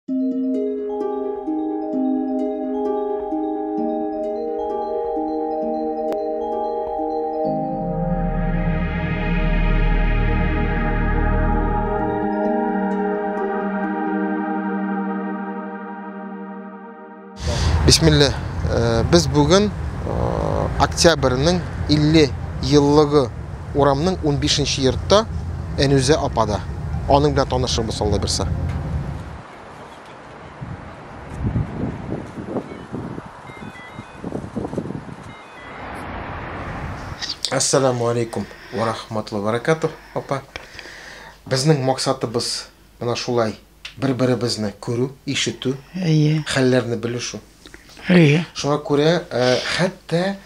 Бисмилла. Без бүген октябрьнең 50 еллыгы урамның 15 йортта Әнүзә апада. Аның белән танышырбыз, Алла бирсә. Ассаламу алейкум ва рахматуллахи ва баракатух, апа. Безнең максатыбыз менә шулай бер-беребезне күрү, ишетү, Әйе. хәлләрне белешү. Әйе. Шуңа күрә хәтта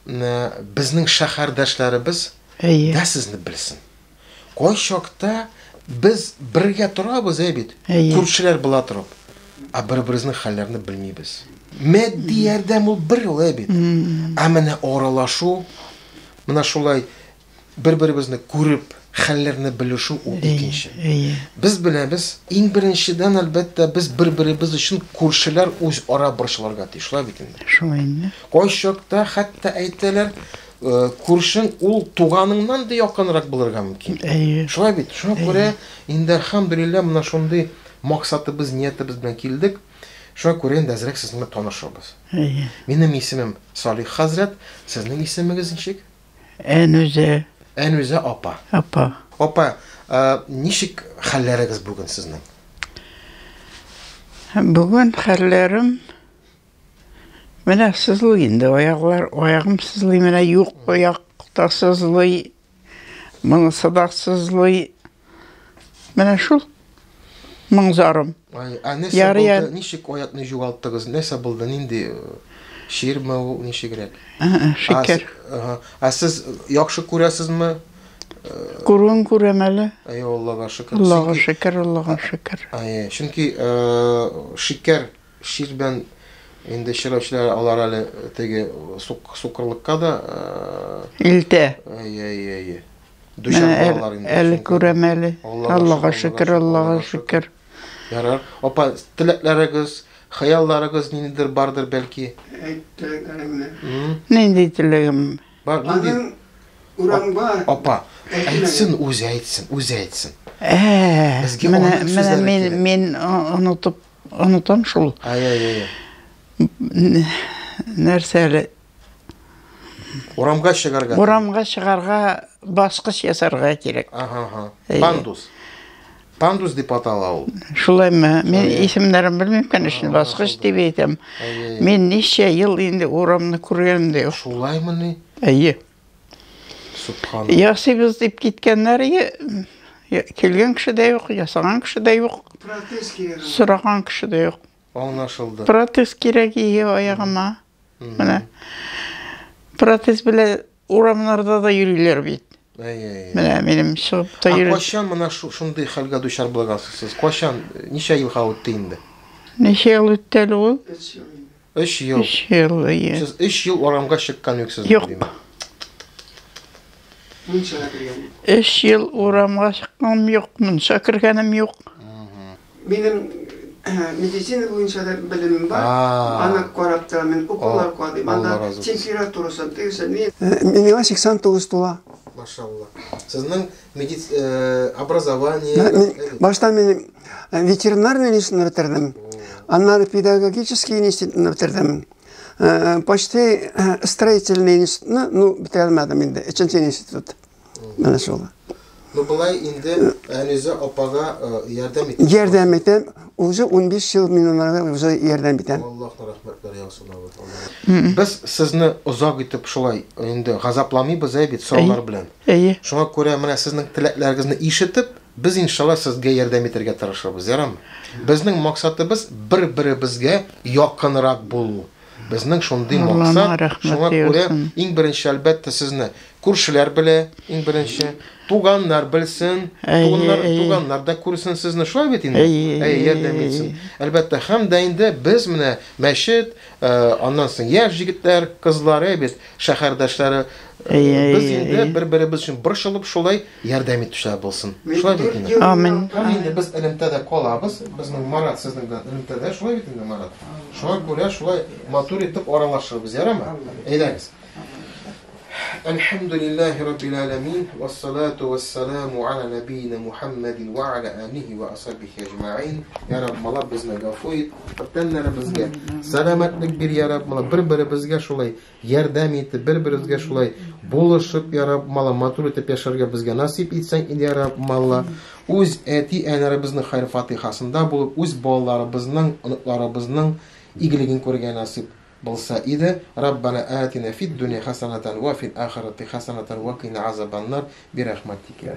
безнең шәһәрдәшләребез Әйе. дә сезне белсен. Кайчакта без бергә торабыз, әй бит, Әйе. күршеләр була торып, ә бер-беребезнең хәлләрен белмибез. Матди ярдәм ул бер ул, әй бит. Ә менә аралашу, менә шулай бер-беребезне күреп, хәлләрне белешү ул икенче. Әйе. Без беләбез, иң беренчедән, әлбәттә, без бер-беребез өчен күршеләр үз ара борчылырга тиеш, шулай бит инде. Шулай инде. Кайчакта хәтта әйтәләр, күршең ул туганыңнан да якынрак булырга мөмкин. Әйе. Шулай бит. Шуңа күрә инде әлхәмдүлилләһ менә шундый максатыбыз, ниятебез белән килдек. Шуңа күрә инде әзрәк сезнең белән танышабыз. Әйе. Минем исемем Салих хәзрәт, сезнең исемегез ничек? Әнүзә Әнүзә апа. апа. Апа, ничек хәлләрегез бүген сезнең? Бүген хәлләрем менә сызлый инде аяклар, аягым сызлый, менә юк аяк та сызлый, монысы да сызлый. Менә шул моң-зарым. Ай, ә нәрсә Ярый, булды? ә- Ничек аякны югалттыгыз? Нәрсә булды? Нинди чирме ул, ничегрәк? Шикәр. Ә сез яхшы күрәсезме? Күрүен күрәм әле. Әй, Аллага шөкер. Аллага шөкер, Аллага шөкер. Әй, чөнки шикәр чир белән инде чирләүчеләр алар әле теге сукырлыкка да илтә. Әй, әй, әй. Дучар булалар инде. Әле күрәм әле. Аллага шөкер, Аллага шөкер. Ярар. Апа, теләкләрегез, хыялларыгыз ниндидер бардыр бәлки? Әйт теләкләреңне. Нинди теләгем? Бар, нинди? Аның урамга. Апа, әйтсен, үзе әйтсен, үзе әйтсен. Безгә менә мин мин онытып онытам шул. Ай, ай, ай. Нәрсә әле? Урамга чыгарга. Урамга чыгарга баскыч ясарга кирәк. Ага, ага. Пандус. Пандус дип атала ул. Шулаймы? Мин исемнәрен белмим, конечно, баскыч дип әйтәм. Мин ничә ел инде урамны күргәнем дә юк. Шулаймыни? Әйе. Субханалла. Ясыйбыз дип киткәннәр, килгән кеше дә юк, ясаган кеше дә юк. Протез кирәк. Сораган кеше дә юк. Аңлашылды. Протез кирәк ие аягыма. Менә. Протез белән урамнарда да йөриләр бит. Әй, Менә минем чыгып та йөри. Кайчан менә шундый хәлгә дучар булгансыз сез? Кайчан, ничә елга үтте инде? Ничә ел үтте әле ул? 3 ел. 3 ел. 3 ел, әйе. Сез 3 ел урамга чыккан юксыз. Юк. Мунчага кергән. 3 ел урамга чыкканым юк, мунча кергәнем юк. Минем медицина буенча да белемем бар. Аны карап торам, мин уколлар кадыйм. Анда температурасы, тегесе. Миңа 89 тула. Машалла. Сезнең образование... Башта мин ветеринарный институтны бетердем. Аннары педагогический институтны бетердем. Почти строительный институтны, ну, бетерә алмадым инде. Өченче институт. Менә шул. Ну, былай инде Әнүзә апага ярдәм итәм. Ярдәм итәм. Уже 15 ел мин аларга уже ярдәм итәм. Аллаһның рәхмәтләре яусын, Аллаһ. Без сезне озак итеп шулай инде газапламыйбыз, әй бит, сораулар белән. Әйе. Шуңа күрә менә сезнең теләкләрегезне ишетеп, без иншалла сезгә ярдәм итәргә тырышырбыз, ярамы? Безнең максатыбыз бер-беребезгә якынрак булу. Безнең шундый максат, шуңа күрә иң беренче әлбәттә сезне күршеләр белә, иң беренче туганнар белсен, туганнар да күрсен сезне, шулай бит инде? Әй, ярдәм итсен. Әлбәттә, һәм дә инде без менә мәчет, аннан соң яшь җегетләр, кызлар, әй бит, шәһәрдәшләре Без инде бер-беребез өчен борчылып шулай ярдәм итүчеләр булсын. Шулай бит инде. Амин. Һәм инде без элемтәдә калабыз. Безнең Марат сезнең белән элемтәдә, шулай бит инде, Марат. Шуңа күрә шулай матур итеп аралашырбыз, ярамы? Әйдәгез. Әлхәмдүлилләһи раббил аләмин, вассалату вассаламу аля нәбиина Мухаммадин ва аля алихи ва асхабихи әҗмәгыйн. Я Рабб, мала безне гафу ит, тәннәребезгә сәламәтлек бир, я Рабб, мала бер-беребезгә шулай ярдәм итеп, бер-беребезгә шулай булышып, я Рабб, мала матур итеп яшәргә безгә насыйп итсәң иде, я Рабб, мала. Үз әти-әниләребезнең хәер-фатихасында булып, үз балаларыбызның, оныкларыбызның игелеген күрергә насыйп булса иде. Раббана атина фид дөнья хасанатан ва фил ахирати хасанатан ва кина азабаннар бирахматика я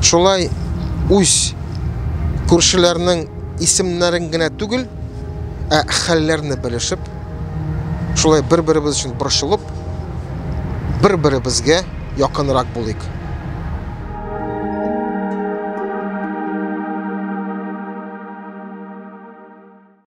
Шулай үз күршеләрнең исемнәрен генә түгел, ә хәлләрне белешеп, шулай бер-беребез өчен борчылып, бер-беребезгә якынрак булыйк.